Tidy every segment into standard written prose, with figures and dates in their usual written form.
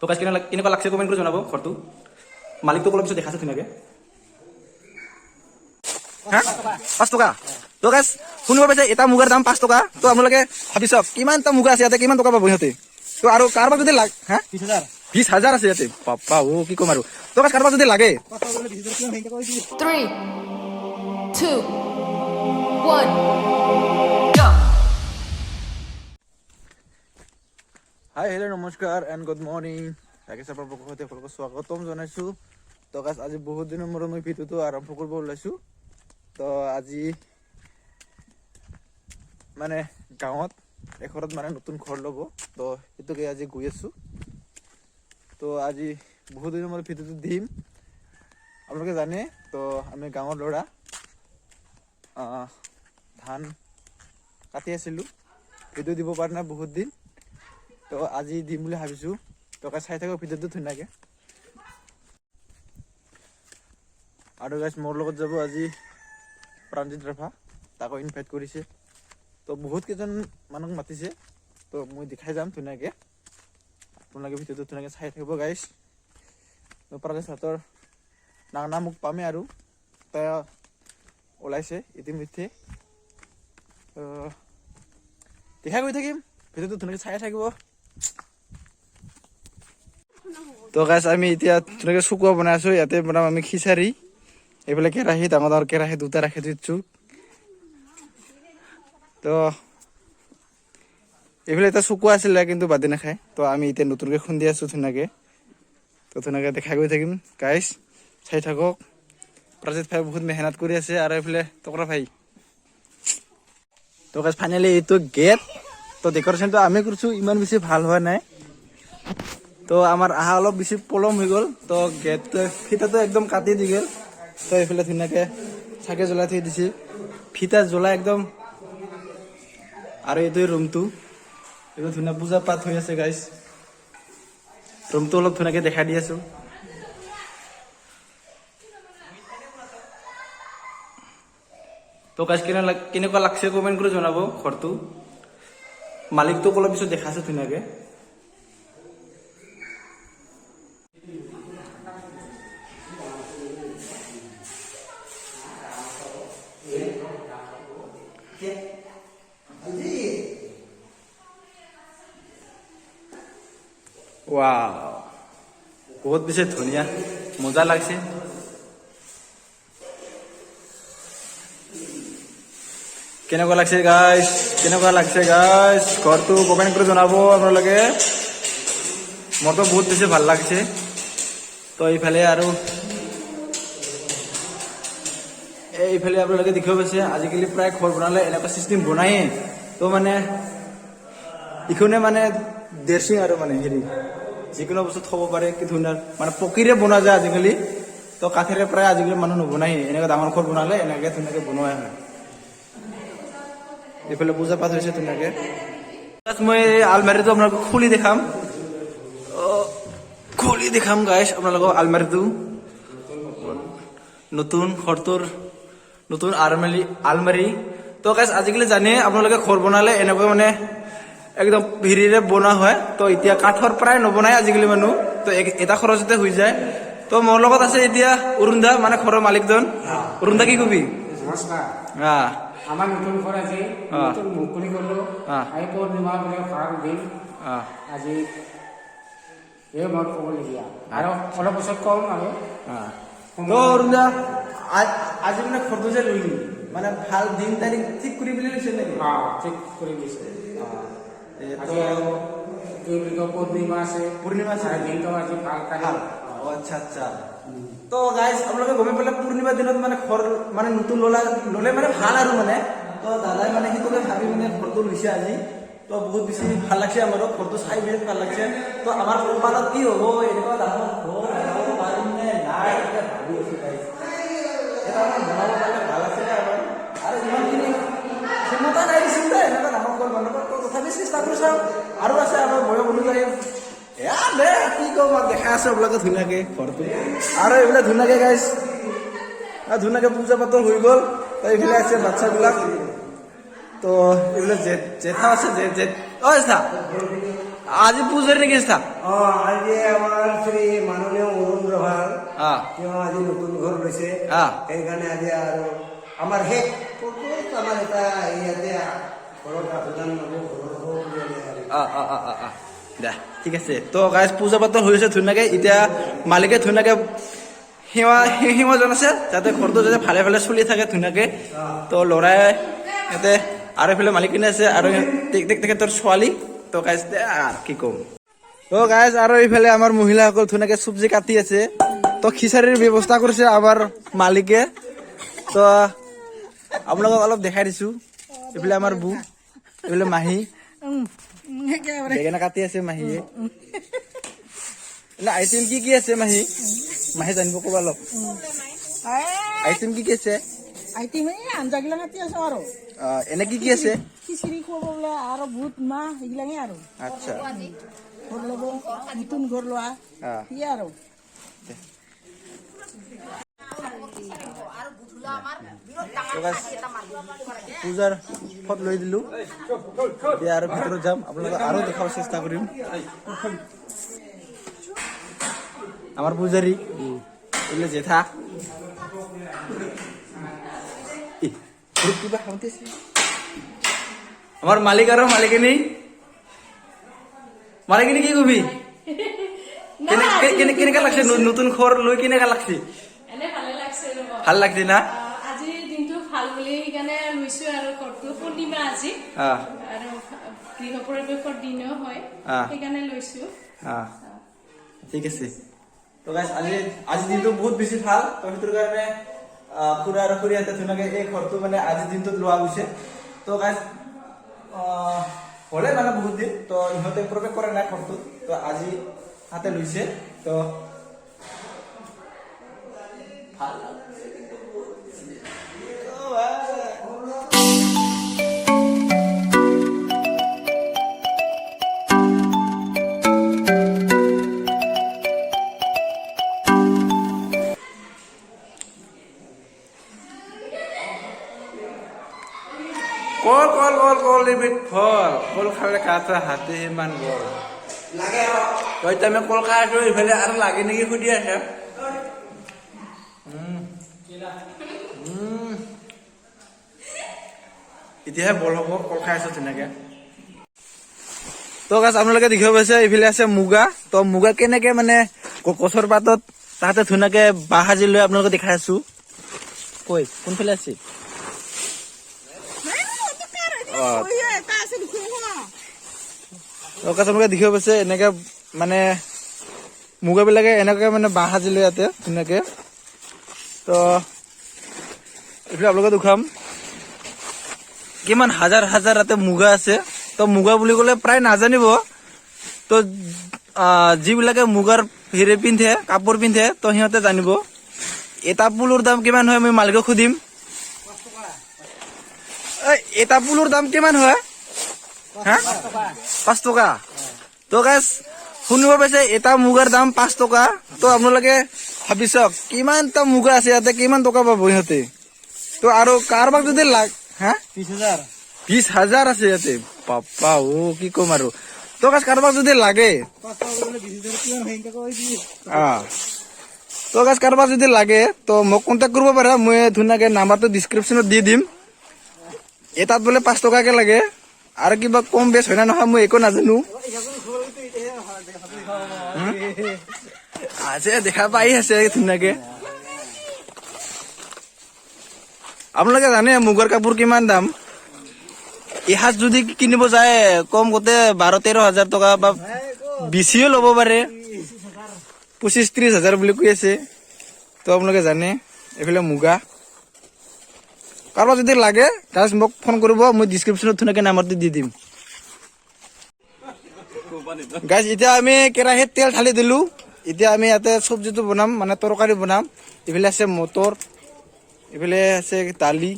Guys, কেনেকুৱা লাগছে comment কৰি জনাব। ঘৰটো মালিকটোক অলপ পিছত দেখাইছে ধুনীয়াকে। হা, 5 টকা। তো গাইজ, শুনিব পাইছে, এটা মুগাৰ দাম 5 টকা। তো আপোনালোকে ভাবি চাওক, কিমানটা মুগা আছে ইয়াতে, কিমান টকা পাব সিহঁতে। তো আৰু কাৰোবাক যদি লাগ, হা? 20,000। 20,000 আছে ইয়াতে, বাপ্পা অ, কি ক'ম আৰু। তো গাইজ, কাৰোবাক যদি লাগে Three, two, one, go. Hi, hello, নমস্কাৰ এণ্ড গুড মৰ্ণিং। ৰাকেশ আপোনাৰ পক্ষতে আপোনালোকক স্বাগতম জনাইছোঁ। তো গাইজ, আজি বহুত দিনৰ মূৰত মই ভিডিঅ'টো আৰম্ভ কৰিব ওলাইছোঁ। তো আজি মানে গাঁৱত এঘৰত মানে নতুন ঘৰ ল'ব, তো সেইটোকে আজি গৈ আছোঁ। তো আজি বহুত দিনৰ মূৰত ভিডিঅ'টো দিম। আপোনালোকে জানে তো, আমি গাঁৱৰ ল'ৰা, ধান কাটি আছিলোঁ, ভিডিঅ' দিব পৰা নাই বহুত দিন। তো আজি দিম বুলি ভাবিছোঁ। তো গাইজ, চাই থাকক ভিডিঅ'টো ধুনীয়াকে। আৰু গাইজ, মোৰ লগত যাব আজি প্ৰাণজিত ৰাভা, তাকো ইনভাইট কৰিছে। তো বহুত কেইজন মানুহক মাতিছে। তো মই দেখাই যাম ধুনীয়াকে, আপোনালোকে ভিডিঅ'টো ধুনীয়াকে চাই থাকিব গাইজ। তো প্ৰাণজিত হাতৰ নাম মোক পামেই আৰু তেওঁ ওলাইছে ইতিমধ্যে। তো দেখাই গৈ থাকিম, ভিডিঅ'টো ধুনীয়াকে চাই থাকিব। তো গাইজ, আমি এতিয়া ধুনীয়াকে চকুৱা বনাই আছো। ইয়াতে বনাম আমি খিচাৰি। এইফালে কেৰাহী, ডাঙৰ ডাঙৰ কেৰাহী দুটা ৰাখি দিছো। তো এইফালে এটা চকুৱা আছিলে, কিন্তু বাদে নাখায়। তো আমি এতিয়া নতুনকে খুন্দি আছো ধুনীয়াকে। তো ধুনীয়াকে দেখাই গৈ থাকিম গাইজ, চাই থাকক। প্ৰাজিত ভাই বহুত মেহনত কৰি আছে আৰু এইফালে টকৰা ভাই। তো গাইজ, ফাইনেলি এইটো গেট। তো ডেকৰেশ্যনটো আমি কৰিছো, ইমান বেছি ভাল হোৱা নাই। তো আমাৰ আহা অলপ বেছি পলম হৈ গ'ল। তো গেটটো ফিটাটো একদম কাটি দি গ'ল। তো এইফালে ধুনীয়াকে চাকি জ্বলাই থৈ দিছে, ফিটা জ্বলাই একদম। আৰু এইটোৱে ৰুমটো, এইটো ধুনীয়া পূজা পাঠ হৈ আছে গাইজ। ৰুমটো অলপ ধুনীয়াকে দেখাই দি আছো। তো গাইজ, কেনেকুৱা লাগছে কমেণ্ট কৰি জনাব। ঘৰটো মালিকটোক অলপ পিছত দেখাইছো ধুনীয়াকে। ৱাও, বহুত বেছি ধুনীয়া, মজা লাগছে। কেনেকুৱা লাগছে গাইজ? কেনেকুৱা লাগছে গাইজ ঘৰটো কমেণ্ট কৰি জনাব আপোনালোকে। মোৰতো বহুত বেছি ভাল লাগছে। তো এইফালে আৰু এইফালে আপোনালোকে দেখিব পাইছে, আজিকালি প্ৰায় ঘৰ বনালে এনেকুৱা চিষ্টেম বনায়ে। তো মানে ইখনে মানে ড্ৰেছিং আৰু মানে হেৰি যিকোনো বস্তু থ'ব পাৰে, কি ধুনীয়া মানে পকীৰে বনোৱা যায় আজিকালি। তো কাঠেৰে প্ৰায় আজিকালি মানুহ নবনায়। এনেকুৱা ডাঙৰ ঘৰ বনালে এনেকে ধুনীয়াকে বনোৱা হয়। এইফালে পূজা পাঠ হৈছে ধুনীয়াকে। মই আলমাৰিটো আপোনালোকক খুলি দেখাম। খুলি দেখাম গাইছ আপোনালোকক আলমাৰিটো। নতুন ঘৰটোৰ নতুন আলমাৰি আলমাৰি। তো গাইছ, আজিকালি জানে আপোনালোকে, ঘৰ বনালে এনেকৈ মানে একদম হেৰিৰে বনোৱা হয়। তো এতিয়া কাঠৰ প্ৰায় নবনায় আজিকালি মানুহ। তো এটা খৰচতে হৈ যায়। তো মোৰ লগত আছে এতিয়া অৰুণ দা, মানে ঘৰৰ মালিকজন। অৰুণ দা, কি কবি? নমস্কাৰ। আমাৰ নতুন ঘৰ আজি নতুন মুকলি কৰিলো। আজি পূৰ্ণিমা বুলি ভাল দিন আজি। এই মই ক'বলগীয়া আৰু অলপ পিছত কম আৰু। তো অৰুণ দা, আজি মানে ঘৰটো যে ললি, মানে ভাল দিন তাৰিখ ঠিক কৰি পেলাই লৈছে নেকি? ঠিক কৰি দিছে। তো আজি আৰু কি বুলি কয়, পূৰ্ণিমা আছে। পূৰ্ণিমা আছে। আৰু দিনটো আজি ভাল ভাল। তাৰিখ। অ, আচ্ছা আচ্ছা। তো গাইজ, আপোনালোকে গমে পালে, পূৰ্ণিমা দিনত মানে ঘৰ মানে নতুন ললে মানে ভাল আৰু মানে। তো দাদাই মানে সেইটোকে ভাবি মানে ঘৰটো লৈছে আজি। তো বহুত বেছি ভাল লাগছে আমাৰো, ঘৰটো চাই বিৰাট ভাল লাগছে। তো আমাৰ কপালত কি হ'ব, এনেকুৱা ডাঙৰ ঘৰ বনাব পাৰিম নে নাই, এতিয়া ভাবি আছো গাইজ। এটা আমাৰ বনাব পাৰিলে ভাল আছিলে আমাৰ। আৰু ইমানখিনি ক্ষমতা নাই দিছিল দে এনেকুৱা ডাঙৰ ঘৰ বনাব। তো তথাপি চেষ্টা কৰি চাওঁ। আৰু আছে আমাৰ বয়স অনুযায়ী। এয়া দে, কি ক'ম আৰু, দেখাই আছে আপোনালোকে ধুনীয়াকে ঘৰটো। আৰু এইবিলাক ধুনীয়াকে গাইজ, ধুনীয়াকে পূজা পাতল হৈ গ'ল। তো এইফালে আছে বাচ্চাবিলাক। তো এইবিলাক জেঠা আছে, জেঠ, অ জেঠা। আজি পূজাৰ নেকি থাক? আজি আমাৰ শ্ৰী মাননীয় অৰুণ ৰভাৰ তেওঁ আজি নতুন ঘৰ লৈছে। সেইকাৰণে আজি আৰু আমাৰ শেষ বহুত আমাৰ এটা ইয়াতে ঘৰত আবেদন হ'ব, ঘৰৰ হ'ব বুলি আৰু। অ অ অ অ অ দে, ঠিক আছে। তো গাইজ, পূজা পাতল হৈ আছে ধুনীয়াকে। এতিয়া মালিকে ধুনীয়াকে সেৱা সেৱা জনাইছে যাতে ঘৰটো যাতে ভালে ভালে চলি থাকে ধুনীয়াকে। তো ল'ৰাই ইয়াতে আৰু এইফালে মালিকনী আছে আৰু তেখেতৰ ছোৱালী। তো গাইজ, দে আৰু কি ক'ম। তো গাইজ, আৰু এইফালে আমাৰ মহিলাসকল ধুনীয়াকে চব্জি কাটি আছে। তো খিচাৰীৰ ব্যৱস্থা কৰিছে আমাৰ মালিকে। তো আপোনালোকক অলপ দেখাই দিছো। এইফালে আমাৰ বু, এইফালে মাহী, বেঙেনা কাটি আছে মাহীয়ে। এনে আইটেম কি কি আছে মাহী? মাহী জানিব, ক'বা অলপ, আইটেম কি কি আছে? আইটেম এই আঞ্জাগিলা কাটি আছো আৰু। এনে কি কি আছে? খিচিৰি খুৱাব বোলে আৰু বুট মাহ সেইগিলাকে আৰু। ঘৰ ল'ব, নতুন ঘৰ লোৱা। সেয়ে আৰু। তো guys, পূজাৰ ফট লৈ দিলো। এতিয়া আৰু ভিতৰত যাম, আপোনালোকক আৰু দেখাব চেষ্টা কৰিম। আমাৰ পূজাৰী এইবিলাক জেঠা। ই, ঘৰত কিবা খাওঁতেছে। আমাৰ মালিক আৰু মালিকিনী। মালিকিনী, কি কবি? কেনেকা লাগছে নতুন ঘৰ লৈ, কেনেকা লাগছে? এনে ভালে লাগছে ৰ'ব। ভাল লাগছে না? আজিৰ দিনটো ভাল বুলি সেইকাৰণে লৈছো আৰু ঘৰটো। পূৰ্ণিমা আজি আৰু গৃহ প্ৰৱেশৰ দিনো হয়। সেইকাৰণে লৈছো। ঠিক আছে। তো গাইজ, আজি দিনটো বহুত বেছি ভাল। তো সেইটোৰ কাৰণে খুৰা আৰু খুৰীহঁতে ধুনীয়াকে এই ঘৰটো মানে আজিৰ দিনটোত লোৱা গৈছে। তো গাইজ, হ'লে মানে বহুত দিন তো ইহঁতে প্ৰৱেশ কৰা নাই ঘৰটোত, তো আজি হাতে লৈছে। তো ভাল লাগছে কিন্তু বহুত বেছি। অ, ভাই। কল, কল, কল, কল এবিধ ফল, কল খালে গাটো হাতী সিমান বল। তো এতিয়া আমি কল খাই আছো, ইফালে আৰু লাগে নেকি সুধি আছে। এতিয়াহে বল হ'ব, কল খাই আছো ধুনীয়াকে। তো গাইজ, আপোনালোকে দেখিব পাইছে, এইফালে আছে মুগা। তো মুগা কেনেকে মানে গছৰ পাতত তাহাঁতে ধুনীয়াকে বাঁহ সাজি লৈ আপোনালোকে দেখাই আছো। কৈ কোনফালে আছে? তো গাইজ, আপোনালোকে দেখিব পাইছে, এনেকে মানে মুগাবিলাকে এনেকে মানে বাঁহ সাজি লৈ ইয়াতে ধুনীয়াকে। তো এইফালে আপোনালোকে দেখুৱাম কিমান হাজাৰ হাজাৰ তাতে মুগা আছে। তো মুগা বুলি ক'লে প্ৰায় নাজানিব। তো যিবিলাকে মুগাৰ হেৰি পিন্ধে, কাপোৰ পিন্ধে, তো সিহঁতে জানিব। এটা পুলৰ দাম কিমান হয় মই মালিকক সুধিম। এই, এটা পুলৰ দাম কিমান হয়? হা, 5 টকা। তো গাইজ, শুনিব পাইছে, এটা মুগাৰ দাম 5 টকা। তো আপোনালোকে ভাবি চাওক কিমানটা মুগা আছে ইয়াতে, কিমান টকা পাব সিহঁতে। তো আৰু কাৰোবাক যদি লাগ হা 20,000। 20,000 আছে ইয়াতে, বাপ্পা অ, কি ক'ম আৰু। তো গাইজ, কাৰোবাক যদি লাগে তো গাইজ, কাৰোবাক যদি লাগে তো মোক কণ্টেক্ট কৰিব পাৰে। মই ধুনীয়াকে নাম্বাৰটো ডিছক্ৰিপশ্যনত দি দিম। এটাত বোলে 5 টকাকে লাগে আৰু কিবা কম বেছ হয় না নহয় মই একো নাজানো। আছে, দেখা পাই আছে ধুনীয়াকে। আপোনালোকে জানে মুগাৰ কাপোৰ কিমান দাম? এসাঁজ যদি কিনিব যায় কম গোটে 12-13 হাজাৰ টকা বা বেছিও ল'ব পাৰে, 25-30 হাজাৰ বুলি কৈ আছে। তো আপোনালোকে জানে, এইফালে মুগা। কাৰোবাৰ যদি লাগে তাৰপিছত মোক ফোন কৰিব, মই ডিছক্ৰিপশ্যনত ধুনীয়াকে নাম্বাৰটো দি দিম। গাইজ, এতিয়া আমি কেৰাহীত তেল ঢালি দিলো। এতিয়া আমি ইয়াতে চব্জিটো বনাম, মানে তৰকাৰী বনাম। এইফালে আছে মটৰ, এইফালে আছে দালি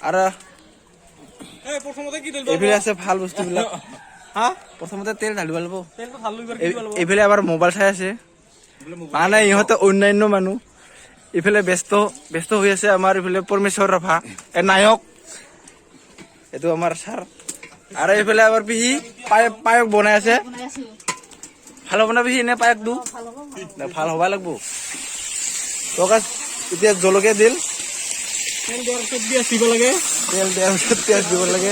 আৰু এইফালে আছে ভাল বস্তুবিলাক। হা, প্ৰথমতে তেল ঢালিব লাগিব। এইফালে আমাৰ মোবাইল চাই আছে, মানে ইহঁতে অন্যান্য মানুহ ইফালে ব্যস্ত ব্যস্ত হৈ আছে। আমাৰ ইফালে পৰমেশ্বৰ ৰাভা, এ নায়ক, এইটো আমাৰ ছাৰ। আৰু এইফালে আমাৰ পেহী পায়স বনাই আছে। ভাল হ'ব না পেহী নে পায়সটো? ভাল হ'ব লাগব। তো গাইছ, এতিয়া জলকীয়া দিল, তেল দিয়াৰ পিছত পিঁয়াজ দিব লাগে। তেল দিয়াৰ পিছত পিঁয়াজ দিব লাগে।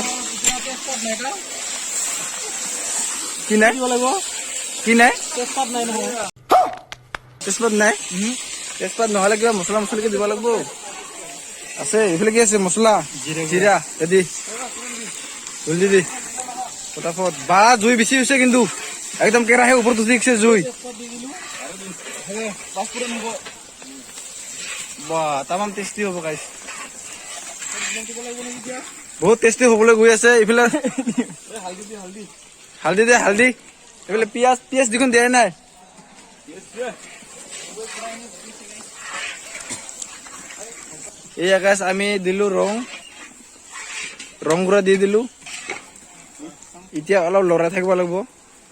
কি নাই? কি নাই? তেজপাত নাই। তেজপাত নাই। তেজপাত নহ'লে কিবা মছলা মছলিকে দিব লাগিব। আছে, এইফালে কি আছে? মছলা, জিৰা ৰেডি। জলদি দি ফটাফট। বা, জুই বেছি হৈছে কিন্তু, একদম কেৰাহী ওপৰত উঠি গৈছে জুই। বা, তামাম টেষ্টি হ'ব গাইছ, বহুত টেষ্টি হ'বলৈ গৈ আছে। এইফালে হালধি দে, হালধি। এইফালে পিঁয়াজ, পিঁয়াজ দেখোন দিয়াই নাই। এইয়া গাইছ, আমি দিলো ৰং, ৰং গুড়া দি দিলো। এতিয়া অলপ লৰাই থাকিব লাগিব।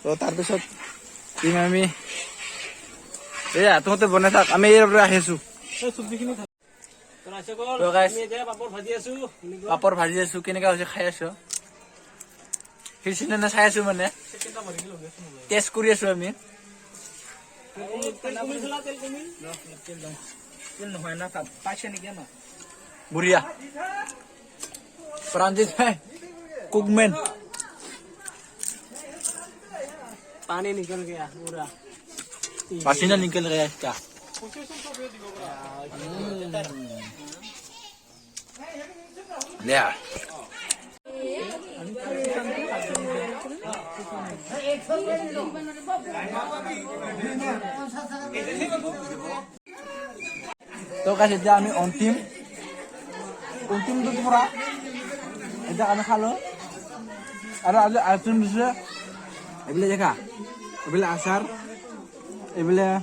তো তাৰপিছত দিম আমি। এইয়া তহঁতে বনাই থাক, আমি ইয়াৰ পৰা আহিছো। তো guys, পাপৰ ভাজি আছো, কেনেকা হৈছে খাই আছো, সিদিনা চাই আছো, মানে টেষ্ট কৰি আছো আমি। বঢ়িয়া। প্ৰাঞ্জিত ভাই কুকমেন। पानी निकल गया पूरा। पसीना निकल गया इसका। Yeah. তো গাইছ, এতিয়া আমি অন্তিম অন্তিমটোত পৰা এতিয়া আমি খালো আৰু আজি আইচক্ৰীম দিছে। এইবিলাক দেখা, এইবিলাক আচাৰ, এইবিলাক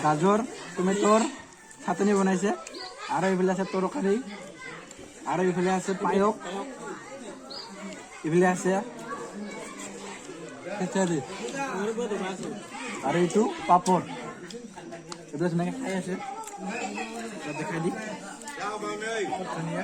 গাজৰ টমেটৰ চাটনি বনাইছে, আৰু এইবিলাক আছে তৰকাৰী, আৰু এইফালে আছে পায়স, এইফালে আছে খিচাৰি, আৰু এইটো পাপৰ। এইবিলাক ধুনীয়াকে খাই আছে, দেখাই দি ধুনীয়া।